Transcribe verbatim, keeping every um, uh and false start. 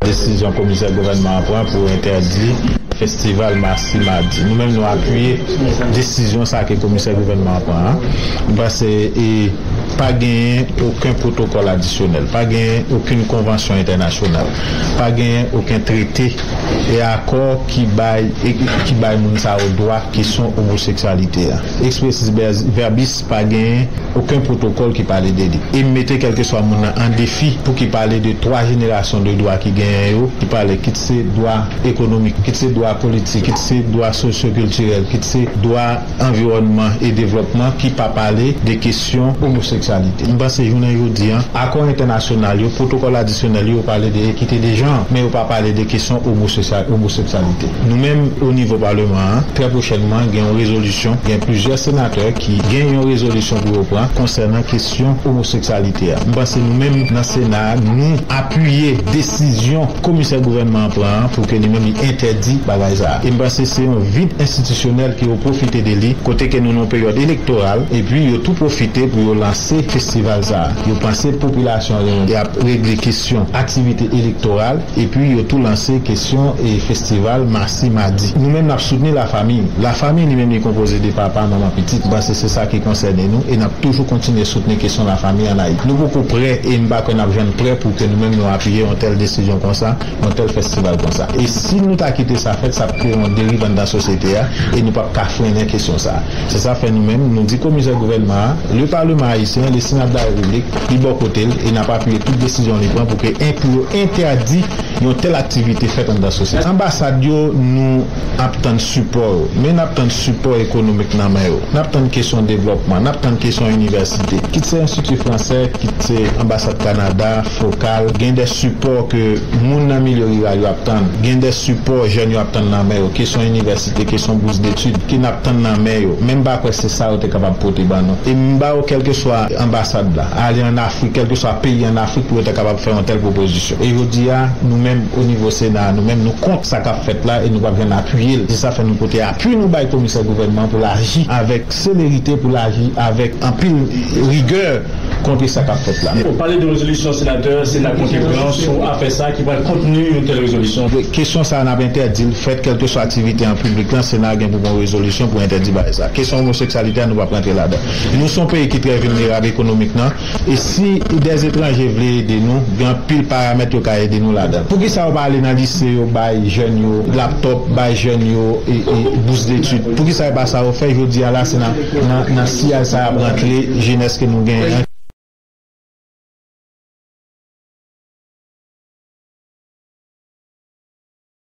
Desizyon komisè gouvènman an pran pou entèdi festival Masi Madi. Nou menm, nou apiye desizyon sa ke komisè gouvènman an pran an. Nou panse e pa genyen okenn pwotokòl adisyonèl, pa genyen okenn konvansyon entènasyonal, pa genyen okenn trete e akò ki bay e ki bay moun sa yo dwa kesyon omoseksyalite a. Expressis verbis pa genyen okenn pwotokòl ki pale de li. E m mete kèlkeswa moun nan an defi pou ki pale de twa jenerasyon de dwa ki genyen yo, ki pale kit se dwa ekonomik, kit se dwa politik, kit se dwa sosyokiltirèl, kit se dwa anviwònman e devlòpman, ki pa pale de kesyon omoseksyalite. M panse jounen jodi an, akò entènasyonal yo, pwotokòl adisyonèl yo, yo pale de ekite de jan, men yo pa pale de kesyon omoseksyalite. Nou menm, o nivo palman an, trè pwochènman, gen yon rezolisyon, gen plizyè senatè ki gen yon rezolisyon pou yo pran konsènan kesyon omoseksyalite a. M panse nou menm nan Sena a, nou apiye desizyon komisè gouvènman an pran an pou ke li menm li entèdi bagay sa a. E m panse se yon vid enstitisyonèl ke yo pwofite de li, kote ke nou nan yon peryòd elektoral, epi yo tou pwofite pou yo lanse festival sa a. Yo panse popilasyon an y ap regle kesyon aktivite elektoral, epi yo tou lanse kesyon e festival Masi Madi. Nou menm n ap soutni lafanmi. Lafanmi li menm li konpoze de papa, manman, pitit. M panse se sa ki konsène nou e n ap toujou kontinye soutni kesyon lafanmi an Ayiti. Nou poko prè e m pa kwè n ap janm prè pou ke nou menm nou apiye yon tèl desizyon konsa, yon tèl festival konsa. E si nou ta kite sa fèt, sa ap kreye yon deriv anndan sosyete a e nou p ap ka frennen kesyon sa a. Se sa fè nou menm, nou di komisè gouvènman an, le Parlement haïtien, le Sénat de la République, li bò kote l e n ap apiye tout desizyon li pran pou ke en, pou yo entèdi yon tèl aktivite fèt anndan sosyete. Anbasad yo, nou ap tann sipò yo, men n ap tann sipò ekonomik nan men yo. N ap tann kesyon devlòpman, n ap tann kesyon inivèsite. Kit se Enstiti Fransè, kit se Anbasad Kanada, Fokal, gen de sipò ke moun nan milye riral yo ap tann. Gen de sipò jèn yo ap tann nan men yo. Kesyon inivèsite, kesyon bous detid, ke n ap tann nan men yo. Men m pa kwè se sa yo te kapab pote ban nou. E m ba yo kèlkeswa anbasad la, ale ann Afrik, kèlkeswa peyi ann Afrik pou yo ta kapab fè yon tèl pwopozisyon. E jodi a, nou menm, o nivo Sena a, nou menm, nou kont sa k ap fèt la e nou p ap janm apiye l. Se sa fè nou pote apui nou bay komisè gouvènman pou l aji avèk selerite, pou l aji avèk anpil rigè kont sa k ap fèt la. Ou pale de rezolisyon senatè, Sena konte pran sou afè sa ki pral kontni yon tèl rezolisyon. Kesyon sa a, n ap entèdi l fèt, kèlkeswa aktivite an piblik lan, Sena a gen pou pran rezolisyon pou entèdi bagay sa. Kesyon omoseksyalite a, nou p ap rantre ladan. Nou se yon peyi ki trè vilnerab ekonomikman, e si dèzetranje vle ede nou, gen anpil paramèt yo ka ede nou ladan. Poukisa yo pa ale nan lise yo bay jèn yo laptòp, bay jèn yo e, e bous detid? Poukisa se pa sa yo fè? Jodi a la, se nan, nan, nan siyaj sa y ap rantre, jenès ke nou genyen an,